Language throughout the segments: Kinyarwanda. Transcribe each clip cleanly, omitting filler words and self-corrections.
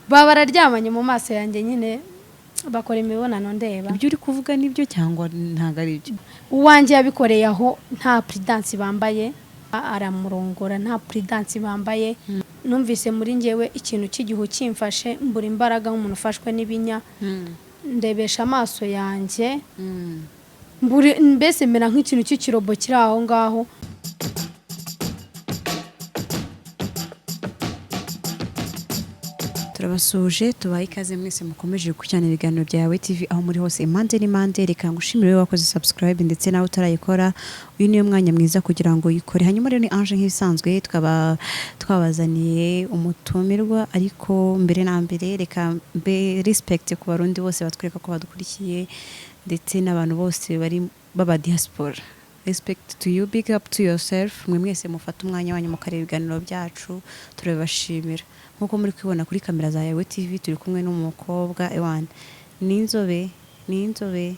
Baba bararyamanye mu maso yanjye nyine, bakora imibonano ndeba. Ibyo uri kuvuga nibyo cyangwa ntabwo ari byo? Uwanjye yabikoreye aho, nta prudence bambaye, aramurongora nta prudence bambaye. Numvise muri njyewe ikintu cy'igihu kimfashe, mbura imbaraga nk'umuntu ufashwe n'ibinya, ndebesha amaso yanjye, mbese mera nk'ikintu cy'ikirobo kiri aho ngaho. Turabasuhuje, tubaye ikaze mwese mukomeje gukurikirana ibiganiro bya Yawe TV aho muri hose, impande n'impande. Reka ngushimire wowe wakoze subscribe, ndetse nawe utarayikora, uyu niyo mwanya mwiza kugira ngo uyikore. Hanyuma rero ni Ange nk'ibisanzwe, tukaba twabazaniye umutumirwa. Ariko mbere na mbere reka mbe respect ku Barundi bose batwereka ko badukurikiye, ndetse n'abantu bose bari baba diaspora. Respect to you, big up to yourself. Mwe mwese mufata umwanya wanyu mukareba ibiganiro byacu, turabibashimira. Nk'uko muri kubibona kuri kamera za Yawe TV, turi kumwe n'umukobwa ewan, ni inzobe, ni inzobe,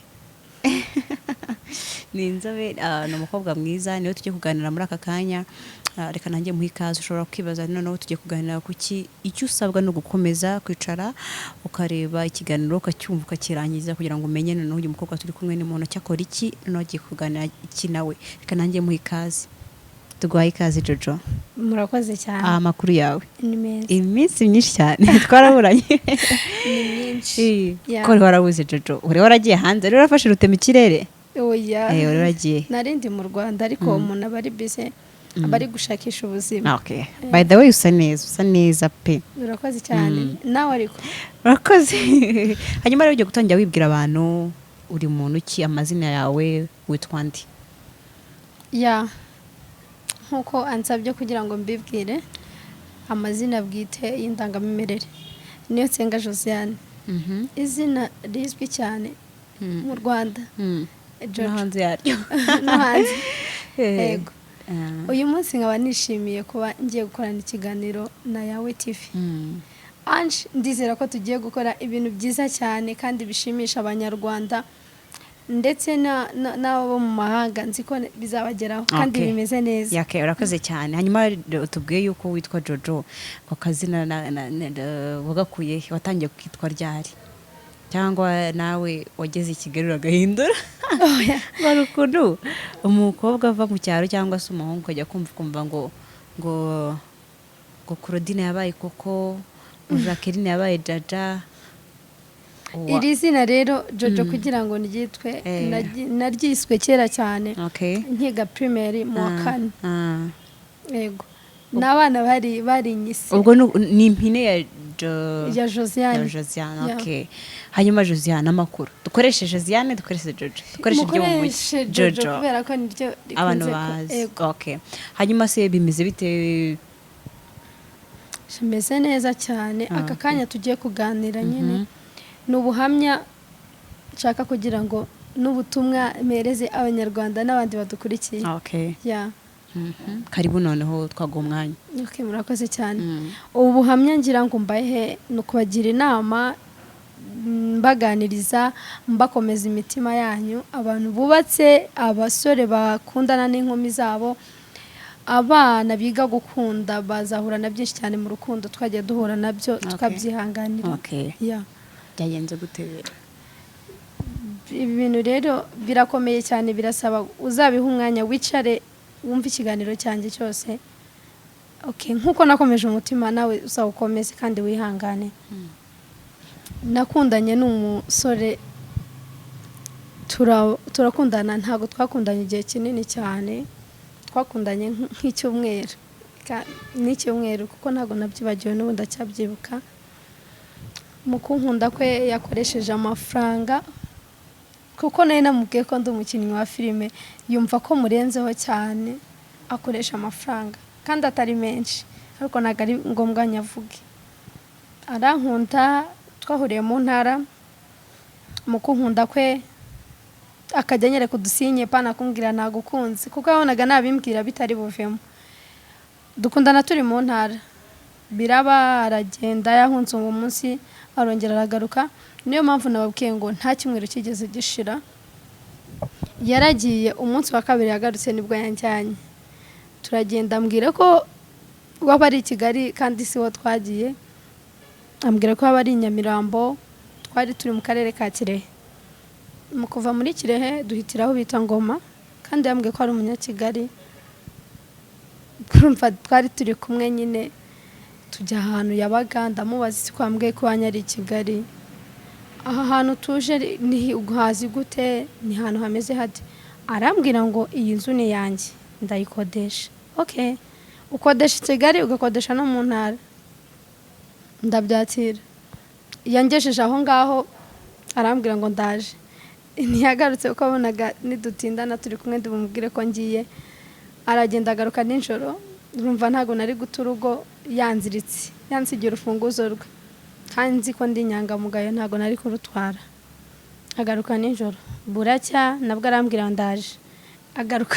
ni inzobe, ni umukobwa mwiza, niwe tugiye kuganira muri aka kanya. Reka nanjye muhe ikaze. Ushobora kwibaza noneho tugiye kuganira kuki? Icyo usabwa ni ugukomeza kwicara ukareba ikiganiro, ukacyumva, ukakirangiza, kugira ngo umenye noneho uyu mukobwa turi kumwe ni muntu ki, akora iki, noneho agiye kuganira iki nawe. Reka nanjye muhe ikaze. Tuguhaye ikaze, Jojo. Murakoze cyane. Amakuru yawe? Ni meza. Iminsi myinshi cyane twaraburanye. Ni myinshi. Yeah. Ko wari warabuze, Jojo? Wari waragiye hanze rero, warafashe rutema ikirere? Oya. Wari waragiye. Nari ndi mu Rwanda, ariko umuntu aba ari busy, aba ari gushakisha ubuzima. Okay. By the way, usa neza, usa neza pe. Urakoze cyane nawe ariko. Urakoze. Hanyuma rero ugiye gutangira wibwira abantu uri muntu ki, amazina yawe, witwa nde? Ya, nk'uko ansabye kugira ngo mbibwire, amazina bwite y'indangamimerere niyo Nsenga Josiane, izina rizwi cyane mu Rwanda, Jojo. No hanze yaryo. No hanze, yego. Uyu munsi nkaba nishimiye kuba ngiye gukorana ikiganiro na Yawe TV. Ange, ndizera ko tugiye gukora ibintu byiza cyane kandi bishimisha Abanyarwanda ndetse n'abo mu mahanga. Nzi ko bizabageraho kandi bimeze neza. Okay, urakoze cyane. Hanyuma rero tubwiye yuko witwa Jojo, ako kazina wagakuye he? Watangiye kwitwa ryari, cyangwa nawe wageze i Kigali uragahindura? Oya. Bari ukuntu umukobwa ava mu cyaro cyangwa se umuhungu, ukajya kumva ukumva ngo Claudine yabaye koko, ngo Jacqueline yabaye Jaja. Iri zina rero Jojo, kugira ngo ryitwe, naryiswe kera cyane nkiga primaire mu wa kane. Yego, n'abana bari barinyise. Ubwo ni impine ya ya Josiane. Ya Josiane. Yeah. Okay. Hanyuma Josiane, amakuru? Dukoreshe Josiane, dukoreshe Jojo, dukoreshe iryo mu mujyi? Mukoreshe Jojo kubera ko niryo abantu rikunze bazi. Yego. Okay. Hanyuma se bimeze bite? Bimeze neza cyane. Aka kanya tugiye kuganira nyine ni ubuhamya nshaka kugira ngo n'ubutumwa mpereze Abanyarwanda n'abandi badukurikiye. Yeah. Karibu noneho, twaguha umwanya. Okay, murakoze cyane. Ubu buhamya ngira ngo mbahe ni ukubagira inama, mbaganiriza, mbakomeza imitima yanyu, abantu bubatse, abasore bakundana n'inkumi zabo, abana biga gukunda bazahura na byinshi cyane mu rukundo, twagiye duhura nabyo tukabyihanganira. Yeah. Byagenze gute rero? Ibi bintu rero birakomeye cyane, birasaba uzabiha umwanya, wicare wumve ikiganiro cyanjye cyose. Okay, nk'uko nakomeje umutima, nawe uzawukomeze kandi wihangane. Nakundanye n'umusore, turakundana. Ntabwo twakundanye igihe kinini cyane, twakundanye nk'icyumweru, n'icyumweru, kuko ntabwo nabyibagiwe, n'ubu ndacyabyibuka. Mu kunkunda kwe yakoresheje amafaranga, kuko nari namubwiye ko ndi umukinnyi wa filime, yumva ko murenzeho cyane, akoresha amafaranga kandi atari menshi, ariko ntabwo ari ngombwa nyavuge. Arankunda, twahuriye mu ntara. Mu kunkunda kwe akajya anyereka udusinye, pana kumbwira nagukunze, kuko yabonaga nabimbwira bitari buvemo. Dukundana turi mu ntara, biraba, aragenda, yahunze uwo munsi, arongera aragaruka. Niyo mpamvu nababwiye ngo nta cyumweru kigeze gishira. Yaragiye, umunsi wa kabiri yagarutse nibwo yanjyanye, turagenda, ambwira ko waba ari i Kigali kandi si ho twagiye. Ambwira ko haba ari i Nyamirambo. Twari turi mu karere ka Kirehe. Mu kuva muri Kirehe duhitira aho bita Ngoma, kandi yambwiye ko ari umunyakigali. Urumva twari turi kumwe nyine, tujya ahantu yabaga. Ndamubaza isi ko yambwiye ko iwanyu ari i Kigali, aha hantu tuje ni hazi gute, ni ahantu hameze hate? Arambwira ngo iyi nzu ni iyanjye, ndayikodesha. Okay, ukodesha i Kigali, ugakodesha no mu ntara. Ndabyakira. Yangejeje aho ngaho, arambwira ngo ndaje. Ntiyagarutse kuko abonaga nidutindana turi kumwe ndibumubwire ko ngiye. Aragenda, agaruka nijoro. Urumva ntabwo nari guta urugo yanziritse, yansigiye urufunguzo rwe, kandi nzi ko ndi inyangamugayo, ntabwo nari kurutwara. Agaruka nijoro, buracya nabwo arambwira ndaje. Agaruka,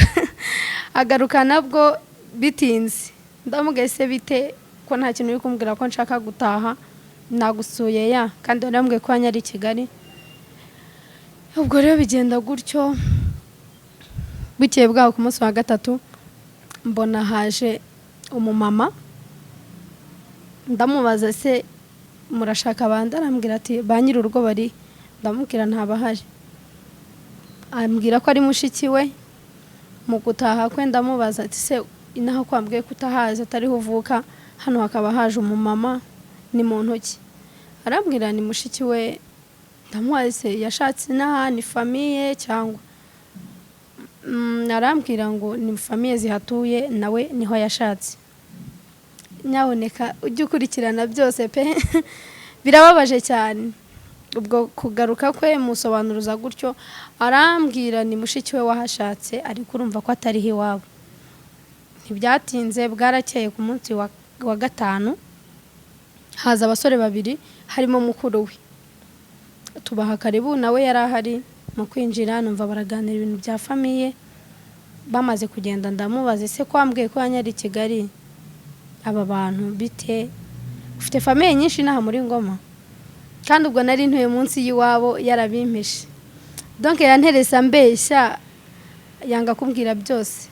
agaruka nabwo bitinze. Ndamubwiye se bite, ko nta kintu uri kumbwira, ko nshaka gutaha, nagusuye ya kandi warambwiye ko ari i Kigali? Ubwo rero bigenda gutyo. Bukeye bwaho ku munsi wa gatatu mbona haje umumama. Ndamubaza se murashaka abandi? Arambwira ati ba nyir'urugo bari? Ndamubwira ntabahari. Ambwira ko ari mushiki we. Mu gutaha kwe ndamubaza ati se inaha ko wambwiye ko utahazi, atariho uvuka, hano hakaba haje umumama, ni mu ntoki? Arambwira ni mushiki we. Ndamubaza se yashatse inaha, ni famille cyangwa? Arambwira ngo ni famille zihatuye, nawe niho yashatse. Nyaboneka ujye ukurikirana byose pe, birababaje cyane. Ubwo kugaruka kwe musobanuruza gutyo, arambwira ni mushiki we wahashatse, ariko urumva ko atariho iwabo. Ntibyatinze, bwarakeye ku munsi wa gatanu haza abasore babiri harimo mukuru we. Tubaha karibu, nawe yari ahari. Mu kwinjira numva baraganira ibintu bya famille. Bamaze kugenda ndamubaza ese ko wambwiye ko ari i Kigali, aba bantu bite, ufite famille nyinshi inaha muri Ngoma? Kandi ubwo nari ntuye munsi y'iwabo, yarabimpishe. Donc yanteresa mbeshya, yanga kumbwira byose.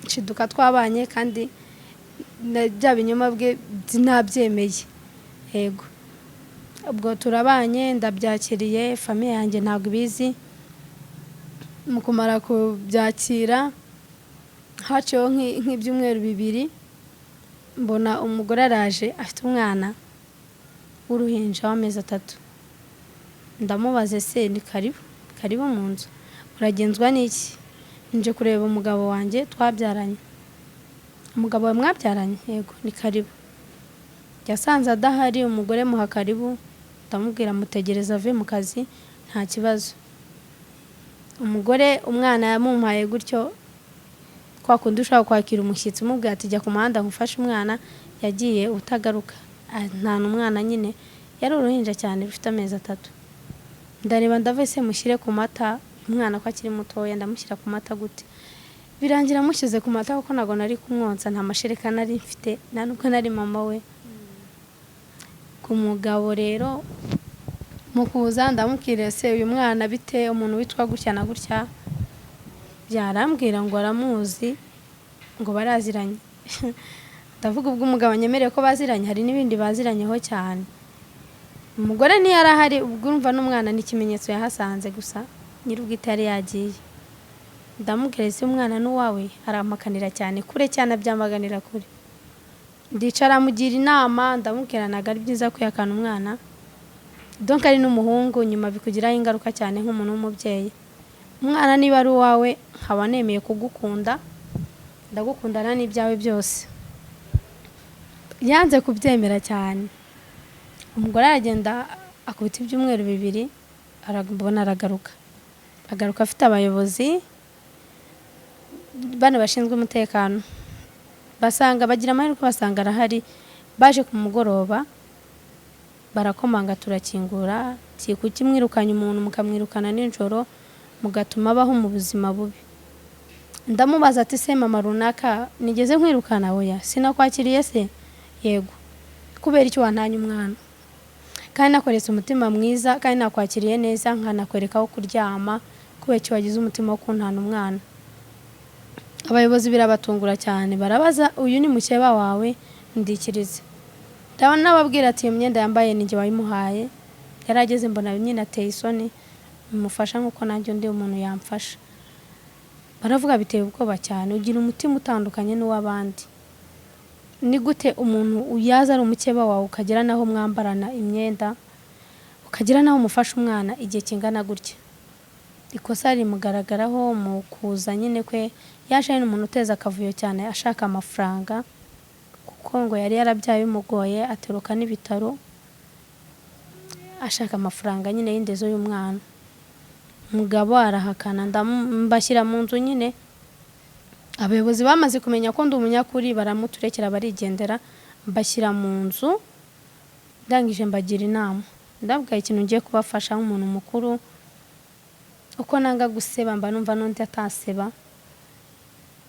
Nshiduka twabanye kandi bya binyoma bwe nabyemeye. Yego, ubwo turabanye, ndabyakiriye, famille yanjye ntabwo ibizi. Mu kumara kubyakira haciyeho nk'ibyumweru 2, mbona umugore araje afite umwana w'uruhinja w'amezi 3. Ndamubaze se ni karibu, karibu mu nzu, uragenzwa n'iki? Nje kureba umugabo wanjye twabyaranye. Umugabo wawe mwabyaranye? Yego. Ni karibu. Yasanze adahari, umugore muha karibu. Ndamubwira mutegereza ave mu kazi, nta kibazo. Umugore umwana yamumpaye gutyo, kwa kundi ushobora kwakira umushyitsi umubwira ati jya ku muhanda ngufashe umwana, yagiye utagaruka. Nta n'umwana nyine, yari uruhinja cyane rufite amezi 3. Ndareba, ndavuga se mushyire ku mata umwana ko akiri mutoya, ndamushyira ku mata gute? Birangira mushyize ku mata kuko ntabwo nari kumwonsa, nta mashereka nari mfite, nta nubwo nari mama we. Ku mugabo rero mu kuza ndamubwira se uyu mwana bite, umuntu witwa gutya na gutya? Byarambwira ngo aramuzi, ngo baraziranye. Ndavuga ubwo umugabo anyemereye ko baziranye, hari n'ibindi baziranyeho cyane. Umugore ntiyari ahari, ubwo urumva n'umwana ni ikimenyetso yahasanze gusa, nyir'ubwite yari yagiye. Ndamubwira ese umwana n'uwawe? Arampakanira cyane kure cyane, abyamaganira kure. Ndicara mugira inama, ndamubwira ntabwo ari byiza kwihakana umwana, donc ari n'umuhungu, nyuma bikugiraho ingaruka cyane nk'umuntu w'umubyeyi. Umwana niba ari uwawe, nkaba nemeye kugukunda, ndagukundana n'ibyawe byose. Yanze kubyemera cyane. Umugore aragenda, akubita ibyumweru 2, arabona aragaruka. Agaruka afite abayobozi bano bashinzwe umutekano. Basanga, bagira amahirwe basanga arahari. Baje ku mugoroba, barakomanga, turakingura. Kuki mwirukanye umuntu, mukamwirukana nijoro, mugatuma abaho mu buzima bubi? Ndamubaza ati se mama runaka, nigeze nkwirukana? Oya. Sinakwakiriye se? Yego. Kubera icyo wantanye umwana kandi nakoretse umutima mwiza, kandi nakwakiriye neza, nkanakwereka aho kuryama, kubera icyo wagize umutima wo kuntana umwana? Abayobozi birabatungura cyane, barabaza uyu ni mukeba wawe? Ndikirize. Ndabona nababwira ati iyo myenda yambaye ni njye wayimuhaye. Yari ageze mbona nyine ateye isoni, mufasha nk'uko nanjye undi muntu yamfasha. Baravuga biteye ubwoba cyane, ugira umutima utandukanye n'uw'abandi. Ni gute umuntu yaza ari umukeba wawe, ukagera n'aho mwambarana imyenda, ukagera n'aho umufasha umwana igihe kingana gutya? Ikosa rimugaragaraho mu kuza nyine kwe, yaje ari umuntu uteza akavuyo cyane, ashaka amafaranga, kuko ngo yari yarabyaye bimugoye, ateruka n'ibitaro, ashaka amafaranga nyine y'indezo y'umwana. Umugabo arahakana, mbashyira mu nzu nyine. Abayobozi bamaze kumenya ko ndi umunyakuri, baramuturekera barigendera. Mbashyira mu nzu, ndangije mbagira inama, ndabwira ikintu ngiye kubafasha nk'umuntu mukuru, uko nanga guseba mba numva n'undi ataseba.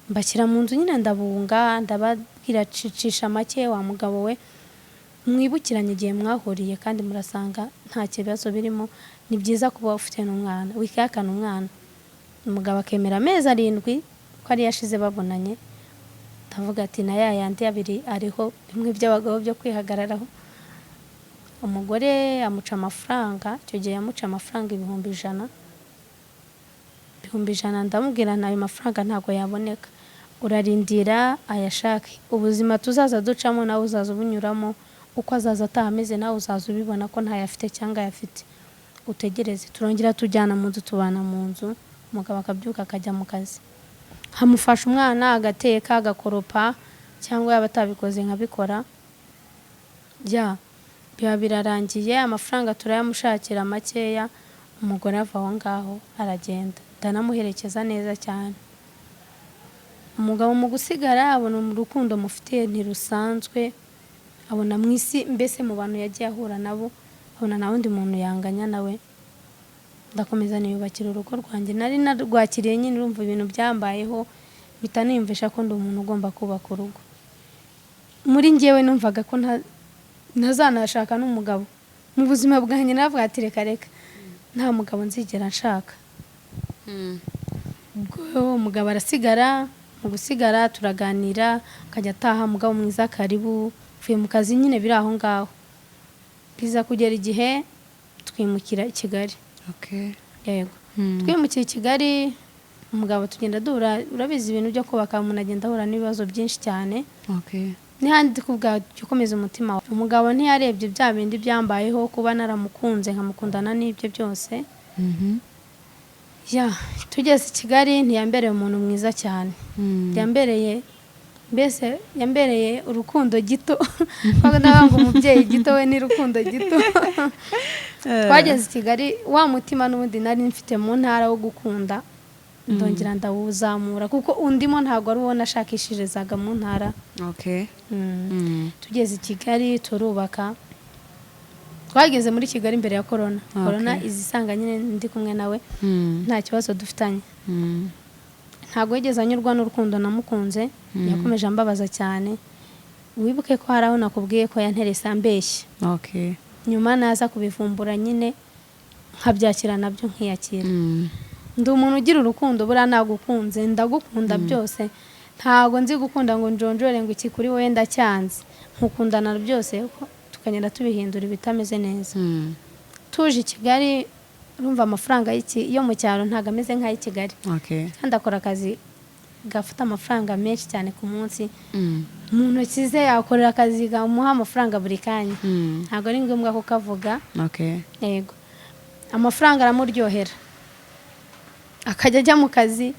Mbashyira mu nzu nyine, ndabunga, ndababwira cicisha make wa mugabo we, mwibukiranye igihe mwahuriye kandi murasanga nta kibazo birimo. Ni byiza kuba ufite n'umwana, wikihakana umwana. Umugabo akemera amezi 7 ko ari yashize babonanye. Ndavuga ati na ya yandi abiri ariho, bimwe by'abagabo byo kwihagararaho. Umugore amuca amafaranga, icyo gihe yamuca amafaranga 100,000, 100,000. Ndamubwira ntayo mafaranga ntabwo yaboneka, urarindira ayashake. Ubuzima tuzaza ducamo nawe uzaza ubunyuramo, uko azaza ataha ameze nawe uzaza ubibona ko ntayafite cyangwa ayafite, utegereze. Turongera tujyana mu nzu, tubana mu nzu. Umugabo akabyuka akajya mu kazi, nkamufasha umwana, agateka, agakoropa, cyangwa yaba atabikoze nkabikora. Ya biba birarangiye, amafaranga turayamushakira makeya. Umugore ava aho ngaho aragenda, ndanamuherekeza neza cyane. Umugabo mu gusigara abona urukundo mufitiye ntirusanzwe, abona mu isi mbese mu bantu yagiye ahura nabo, abona nta wundi muntu yanganya nawe. Ndakomeza niyubakira urugo rwanjye, nari narwakiriye nyine. Urumva ibintu byambayeho mpita niyumvisha ko ndi umuntu ugomba kubaka urugo. Muri njyewe numvaga ko ntazanashaka n'umugabo mu buzima bwanjye. Navuga ati reka reka, nta mugabo nzigera nshaka. Ubwo umugabo arasigara. Mu gusigara turaganira, akajya ataha, umugabo mwiza, karibu, mvuye mu kazi nyine, biri aho ngaho. Biza kugera igihe twimukira i Kigali. Yego. Twimukiye i Kigali, umugabo tugenda duhura. Urabizi ibintu byo kubaka, umuntu agenda ahura n'ibibazo byinshi cyane. N'ihandi kubwa jya ukomeza umutima wawe. Umugabo ntiyarebye bya bindi byambayeho, kuba naramukunze nkamukundana n'ibyo byose. Ya tugeze i Kigali ntiyambereye umuntu mwiza cyane. Yambereye mbese yambereye urukundo gito, ndavuga ngo umubyeyi gito we ni rukundo gito. Twageze i Kigali, wa mutima n'ubundi nari mfite mu ntara wo gukunda ndongera ndawuzamura, kuko undimo ntabwo ari uwo nashakishirizaga mu ntara. Tugeze i Kigali turubaka. Twageze muri Kigali mbere ya korona. Korona izisanga nyine ndi kumwe nawe, nta kibazo dufitanye. Ntabwo yigeze anyurwa n'urukundo namukunze, yakomeje ambabaza cyane. Wibuke ko hari aho nakubwiye ko yanterese ambeshya. Nyuma naza kubivumbura nyine, nkabyakira nabyo, nkiyakira. Ndi umuntu ugira urukundo, buriya nagukunze ndagukunda byose. Ntabwo nzi gukunda ngo njonjore ngo iki kuri wowe ndacyanze, nkukundana byose, tukagenda tubihindura ibitameze neza. Tuje i Kigali, urumva amafaranga yo mu cyaro ntabwo ameze nk'ay'i Kigali. Kandi akora akazi gafata amafaranga menshi cyane ku munsi. Mu ntoki ze yakorera akazi kamuha amafaranga buri kanya. Ntabwo ari ngombwa kukavuga. Yego, amafaranga aramuryohera, akajya ajya mu kazi.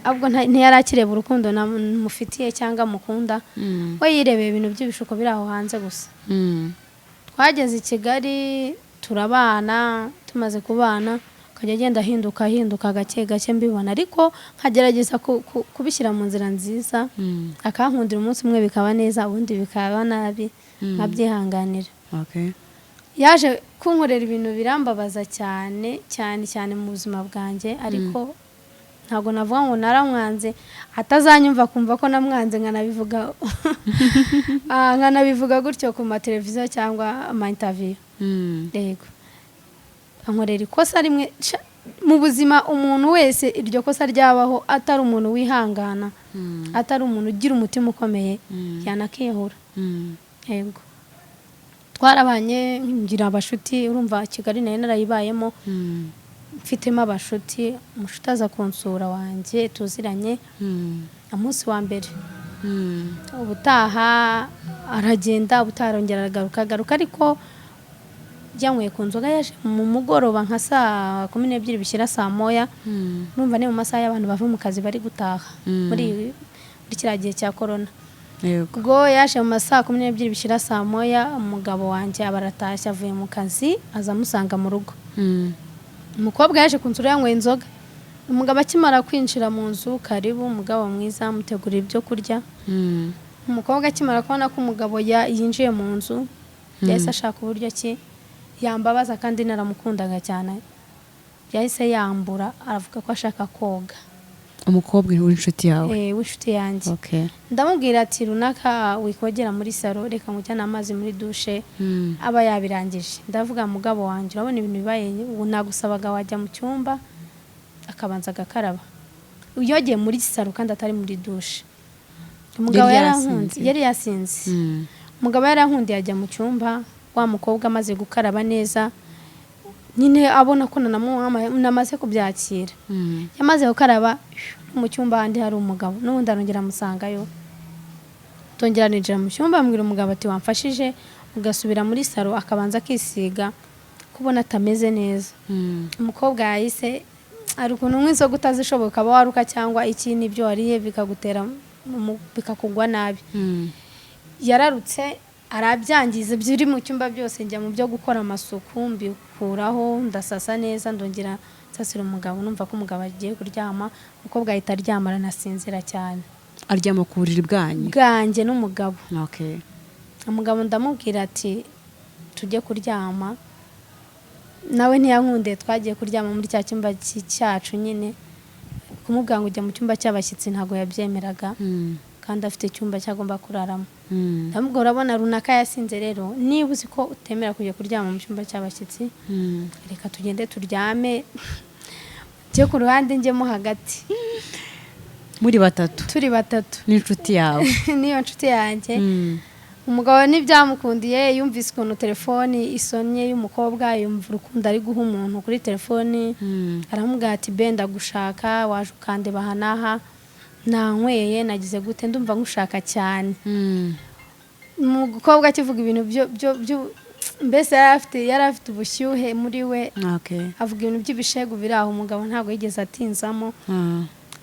Ahubwo ntiyari akireba urukundo namufitiye cyangwa mukunda. We yirebeye ibintu by'ibishuko biri aho hanze gusa. Twageze i Kigali turabana. Tumaze kubana akajya agenda ahinduka ahinduka gake gake, mbibona, ariko nkagerageza kubishyira mu nzira nziza. Akankundira umunsi umwe bikaba neza, ubundi bikaba nabi, nkabyihanganira. Yaje kunkorera ibintu birambabaza cyane cyane cyane mu buzima bwanjye, ariko ntabwo navuga ngo naramwanze, atazanyumva kumva ko namwanze, nkanabivuga nkanabivuga gutyo ku mateleviziyo cyangwa ama interview. Yego, ankorera ikosa rimwe mu buzima. Umuntu wese iryo kosa ryabaho, atari umuntu wihangana, atari umuntu ugira umutima ukomeye, yanakiyahura. Yego. Twarabanye, ngira abashuti. Urumva Kigali nayo narayibayemo, mfitemo abashuti. Umushuti aza kunsura wanjye tuziranye umunsi wa mbere, ubutaha aragenda, ubutaha arongera aragaruka. Agaruka ariko yanyweye ku nzoga. Yaje mu mugoroba nka saa 12 bishyira saa 1. Numva ni mu masaha y'abantu bava mu kazi bari gutaha muri kiriya gihe cya korona. Ubwo yaje mu ma saa 12 bishyira saa 1, umugabo wanjye aba aratashye avuye mu kazi, aza amusanga mu rugo. Umukobwa yaje kunsura yanyweye inzoga. Umugabo akimara kwinjira mu nzu: "Karibu umugabo mwiza," amutegurira ibyo kurya. Umukobwa akimara kubona ko umugabo yinjiye mu nzu, yahise ashaka uburyo ki yambabaza, kandi naramukundaga cyane. Yahise yambura, aravuga ko ashaka koga. Umukobwa w'inshuti yawe? Eh, w'inshuti yanjye. Ndamubwira ati: "Runaka, wikogera muri salo, reka ngujyane amazi muri dushe." Aba yabirangije. Ndavuga: "Mugabo wanjye, urabona ibintu bibaye ubu, nagusabaga wajya mu cyumba akabanza agakaraba." Yogeye muri salo kandi atari muri dushe. Umugabo Yari yarankunze. yasinze. Yari yasinze. Umugabo yarankundiye ajya mu cyumba. Wa mukobwa amaze gukaraba neza nyine, abona ko namaze kubyakira, yamaze gukaraba, mu cyumba handi hari umugabo n'ubundi, arongera amusangayo. Tongera ninjira mu cyumba, ambwira umugabo ati: "Wamfashije ugasubira muri salo akabanza akisiga, kubona atameze neza." Umukobwa yahise, hari ukuntu unywa inzoga utazishoboye, ukaba waruka cyangwa iki, n'ibyo wariye bikagutera bikakugwa nabi. Yararutse arabyangiza biri mu cyumba byose. Njya mu byo gukora amasuku, mbikuraho, ndasasa neza, ndongera nsasira umugabo. Numva ko umugabo agiye kuryama, umukobwa ahita aryama, aranasinzira cyane. Aryama ku buriri bwanyu? Bwanjye n'umugabo. Umugabo ndamubwira ati: "Tujye kuryama." Nawe ntiyankundiye, twagiye kuryama muri cya cyumba cyacu nyine. Kumubwira ngo ujya mu cyumba cy'abashyitsi ntabwo yabyemeraga, kandi afite icyumba cyagomba kuraramo. Ndamubwira: "Urabona runaka yasinze rero, niba uzi ko utemera kujya kuryama mu cyumba cy'abashyitsi, reka tugende turyame, njye ku ruhande, njyemo hagati." Muri batatu? Turi batatu. N'inshuti yawe? N'iyo nshuti yanjye. Umugabo ntibyamukundiye. Yumvise ukuntu telefoni isonnye y'umukobwa, yumva urukundo ari guha umuntu kuri telefoni. Aramubwira ati: "Be, ndagushaka, waje ukandeba aha n'aha, nanyweye, nagize gute, ndumva nkushaka cyane." Umukobwa akivuga ibintu byo mbese yari afite ubushyuhe muri we. Avuga ibintu by'ibishegu biri aho. Umugabo ntabwo yigeze atinzamo.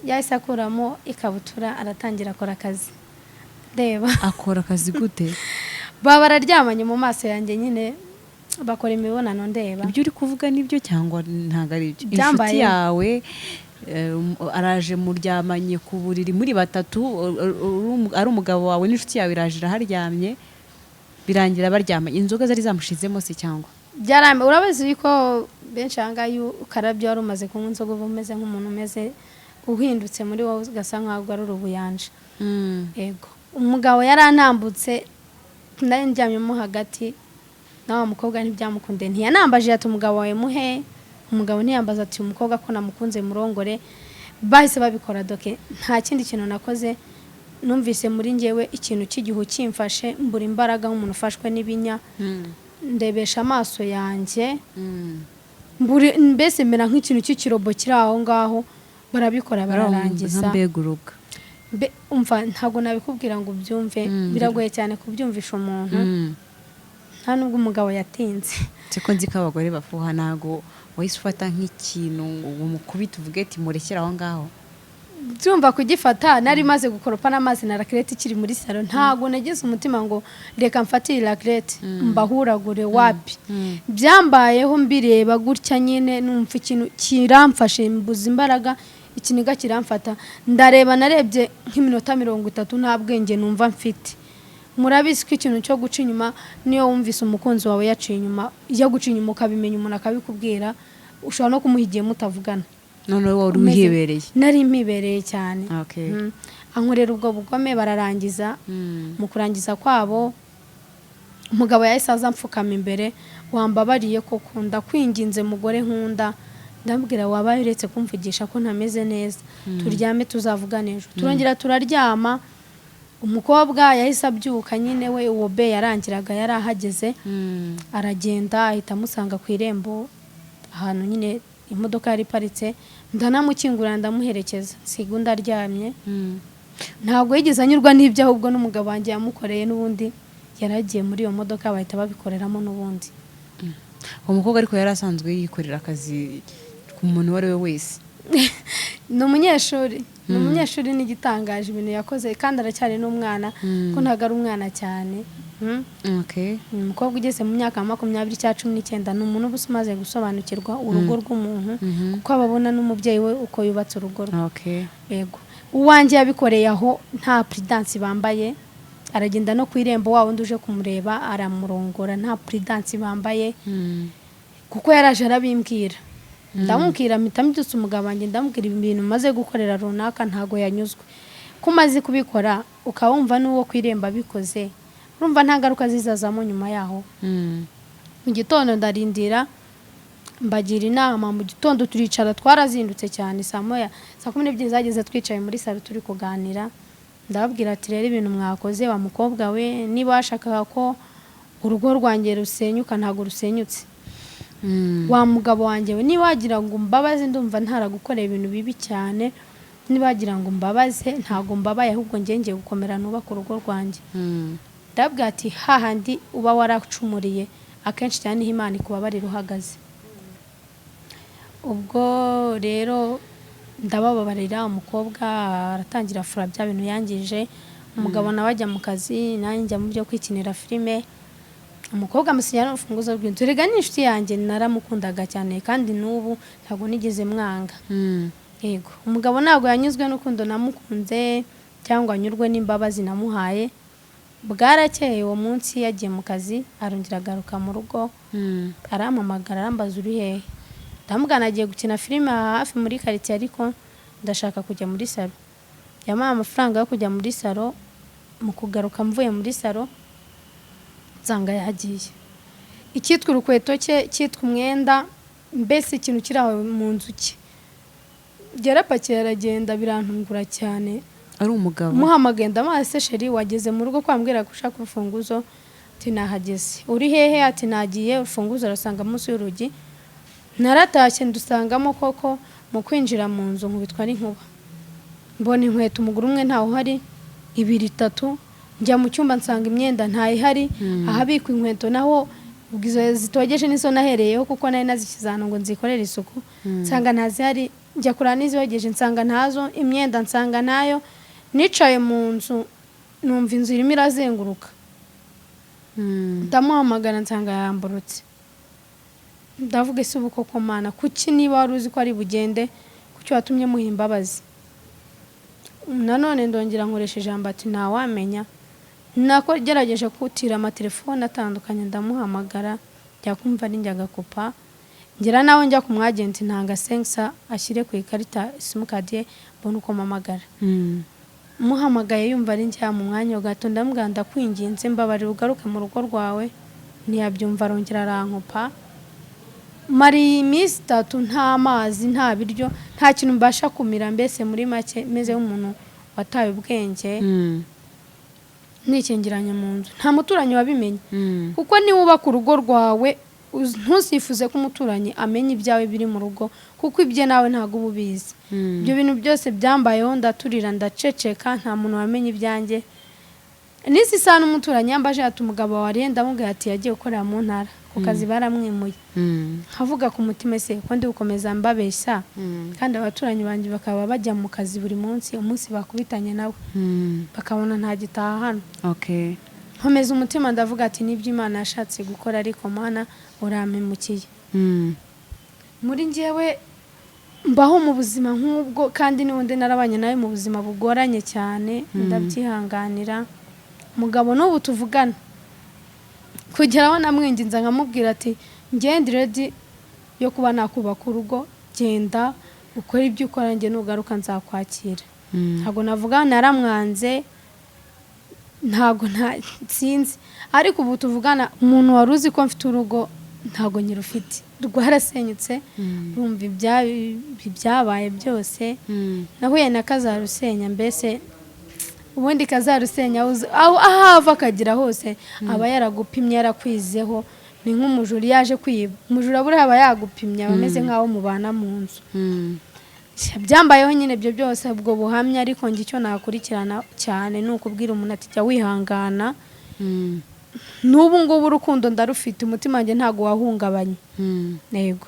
Yahise akuramo ikabutura, aratangira akora akazi reba. Akora akazi gute? Baba bararyamanye mu maso yanjye nyine, bakora imibonano ndeba. Ibyo uri kuvuga nibyo cyangwa ntabwo ari ibyo? Inshuti Byambayeho. yawe araje muryamanye ku buriri muri batatu, ari umugabo wawe n'inshuti yawe, iraje iraharyamye, birangira baryamanye. Inzoga zari zamushizemo se cyangwa? Byarambe. Urabizi ko benshi aha ngaha iyo ukarabye wari umaze kunywa inzoga, uba umeze nk'umuntu umeze uhindutse muri wowe, ugasa nkaho ugarura ubuyanja. Yego, umugabo yarantambutse, nari ndyamyemo hagati na wa mukobwa. Ntibyamukunde, ntiyanambaje ati: "Umugabo wawe muhe?" Umugabo ntiyambaza ati: "Umukobwa ko namukunze, murongore." Bahise babikora doke. Nta kindi kintu nakoze, numvise muri njyewe ikintu cy'igihu kimfashe, mbura imbaraga nk'umuntu ufashwe n'ibinya. Ndebesha amaso yanjye, mbese mera nk'ikintu cy'ikirobo kiri aho ngaho. Barabikora bararangiza. Nka mbega urubwa. Umva, ntabwo nabikubwira ngo ubyumve. Biragoye cyane kubyumvisha umuntu. Nta nubwo umugabo yatinze. Siko nzi ko abagore bafuha, ntabwo wahise ufata nk'ikintu ngo umukubite, uvuge ati: "Murekere aho ngaho"? Byumva kugifata, nari maze gukoropa n'amazi na raclette ikiri muri salo. Ntabwo nagize umutima ngo reka mfate iyi raclette mbahuragure. Wapi, byambayeho mbireba gutya nyine, numva ikintu kiramfashe, mbuze imbaraga, ikiniga kiramfata. Ndareba, narebye nk'iminota 30 nta bwenge numva mfite. Murabizi ko ikintu cyo guca inyuma, niyo wumvise umukunzi wawe yaciye inyuma, iyo guca inyuma ukabimenya umuntu akabikubwira, ushobora no kumuha igihe mutavugana. Noneho wari uhibereye? Nari mpibereye cyane. Ankorera ubwo bugome, bararangiza. Mu kurangiza kwabo, umugabo yahise aza amfukama imbere: "Wambabariye koko, ndakwinginze mugore nkunda." Ndamubwira: "Wabaye uretse kumvugisha ko ntameze neza, turyame, tuzavugane ejo." Turongera turaryama. Umukobwa yahise abyuka nyine, we uwo be yarangiraga yari ahageze, aragenda ahita amusanga ku irembo ahantu nyine imodoka yari iparitse. Ndanamukingurira, ndamuherekeza, nsiga undi aryamye. Ntabwo yigeze anyurwa n'ibyo, ahubwo n'umugabo wanjye yamukoreye n'ubundi yaragiye muri iyo modoka, bahita babikoreramo n'ubundi. Uwo mukobwa ariko yari asanzwe yikorera akazi ku muntu uwo ari we wese? Ni umunyeshuri, ni umunyeshuri. N'igitangaje ibintu yakoze, kandi aracyari n'umwana, ko ntabwo ari umwana cyane. Ni umukobwa ugeze mu myaka 20 cyangwa 19. Ni umuntu uba umaze gusobanukirwa urugo rw'umuntu, kuko aba abona n'umubyeyi we uko yubatse urugo rwe. Yego, uwanjye yabikoreye aho nta prudence bambaye, aragenda no ku irembo, wa wundi uje kumureba aramurongora nta prudence bambaye, kuko yaraje arabimbwira. Ndamubwira, mpita mbyutsa umugabo wanjye, ndamubwira ibintu maze gukorera runaka. Ntago yanyuzwe. Ko umaze kubikora ukaba wumva n'uwo ku irembo abikoze, urumva nta ngaruka zizazamo nyuma yaho? Mu gitondo ndarindira, mbagira inama. Mu gitondo turicara, twarazindutse cyane, saa 1, saa 12 zageze twicaye muri salo turi kuganira. Ndababwira ati: "Rero ibintu mwakoze, wa mukobwa we, niba washakaga ko urugo rwanjye rusenyuka, ntabwo rusenyutse. Wa mugabo wanjye we, niba wagira ngo umbabaze, ndumva ntaragukoreye ibintu bibi cyane. Niba wagira ngo umbabaze, ntabwo mbabaye, ahubwo njye ngiye gukomera nubaka urugo rwanjye." Ndababwira ati: "Hahandi uba waracumuriye akenshi cyane niho Imana ikubabarira uhagaze." Ubwo rero ndabababarira. Umukobwa aratangira afura bya bintu yangije, umugabo nawe ajya mu kazi, nanjye njya mu byo kwikinira filime. Umukobwa amusinyira n'urufunguzo rw'inzu. Rega ni inshuti yanjye, naramukundaga cyane, kandi n'ubu ntabwo nigeze mwanga. Yego, umugabo ntabwo yanyuzwe n'urukundo namukunze cyangwa anyurwe n'imbabazi namuhaye. Bwarakeye uwo munsi yagiye mu kazi, arongera agaruka mu rugo, arampamagara, arambaza: "Uri hehe?" Ndamubwira agiye gukina filime aha hafi muri karitsiye, ariko ndashaka kujya muri salo. Yampaye amafaranga yo kujya muri salo. Mu kugaruka mvuye muri salo, nsanga yagiye. Icyitwa urukweto cye, cyitwa umwenda, mbese ikintu kiri aho mu nzu cye, yarapakiye aragenda. Birantungura cyane. Ari umugabo? Muhamagaye, ndamubaza: "Se chéri, wageze mu rugo kwambwira ko ushaka urufunguzo?" Ati: "Nahageze." "Uri hehe?" Ati: "Nagiye." Urufunguzo arasanga munsi y'urugi. Naratashye ndusangamo koko. Mu kwinjira mu nzu nkubitwa n'inkuba, mbona inkweto umuguru umwe ntawe uhari, ibiri, itatu. Njya mu cyumba nsanga imyenda ntayihari, ahabikwa inkweto naho ubwo izo zitogeje nizo nahereyeho, kuko nari nazishyize ahantu ngo nzikorere isuku, nsanga ntazihari. Njya kureba n'izogeje nsanga ntazo, imyenda nsanga ntayo. Nicaye mu nzu numva inzu irimo irazenguruka. Ndamuhamagara nsanga yamburutse. Ndavuga: "Ese ubu koko Mana, kuki niba wari uzi ko ari bugende, kuki watumye muha imbabazi?" Nanone ndongera nkoresha ijambo ati: "Ntawamenya." Nako gerageje kutira amatelefone atandukanye, ndamuhamagara, njya kumva ari njya agakupa. Ngera nawe njya ku mwagenti, ntanga sengisa ashyire ku ikarita simukadi ye, mbone uko mpamagara. Muhamagaye yumva ari njya mu mwanya gato. Ndamubwira: "Ndakwinginze, mbabarira ugaruke mu rugo rwawe." Ntiyabyumva, arongera arankupa. Mara iminsi 3 nta mazi, nta biryo, nta kintu mbasha kumira. Mbese muri make meze nk'umuntu wataye ubwenge, nikingiranye mu nzu. Nta muturanyi wabimenye, kuko niba wubaka urugo rwawe, ntuzifuze ko umuturanyi amenya ibyawe biri mu rugo, kuko ibye nawe ntabwo uba ubizi. Ibyo bintu byose byambayeho, ndaturira, ndaceceka, nta muntu wamenye ibyanjye. N'isi isaha n'umuturanyi yambaje ati: "Umugabo wawe?" Ndamubwira ati: "Yagiye gukorera mu ntara ku kazi, baramwimuye." Nkavuga ku mutima: "Ese ko ndi gukomeza mbabeshya, kandi abaturanyi banjye bakaba bajya mu kazi buri munsi, umunsi bakubitanye nawe bakabona ntagitaha hano?" Nkomeza umutima, ndavuga ati: "Nibyo Imana yashatse gukora, ariko Mana urampemukiye." Muri njyewe mbaho mu buzima nk'ubwo, kandi n'ubundi narabanye nawe mu buzima bugoranye cyane, ndabyihanganira. Umugabo n'ubu tuvugana, kugera aho namwinginze nkamubwira ati: "Ngende ready yo kuba nakubaka urugo, genda ukore ibyo ukora, njye nugaruka nzakwakira." Ntabwo navuga naramwanze, ntabwo nta sinzi, ariko ubu tuvugana, umuntu wari uzi ko mfite urugo ntabwo nyirufite, rwarasenyutse. Urumva ibyabaye byose, nahuye na kazarusenya, mbese Ubundi kazarusenya aho ava akagera hose aba yaragupimye, yarakwizeho. Ni nk'umujura iyo aje kwiba. Umujura buriya aba yagupimye, aba ameze nk'aho mubana mu nzu. Byambayeho nyine ibyo byose, ubwo buhamya. Ariko njye icyo nakurikirana cyane ni ukubwira umuntu ati: "Jya wihangana." N'ubu ngubu urukundo ndarufite, umutima wanjye ntabwo wahungabanye. Yego,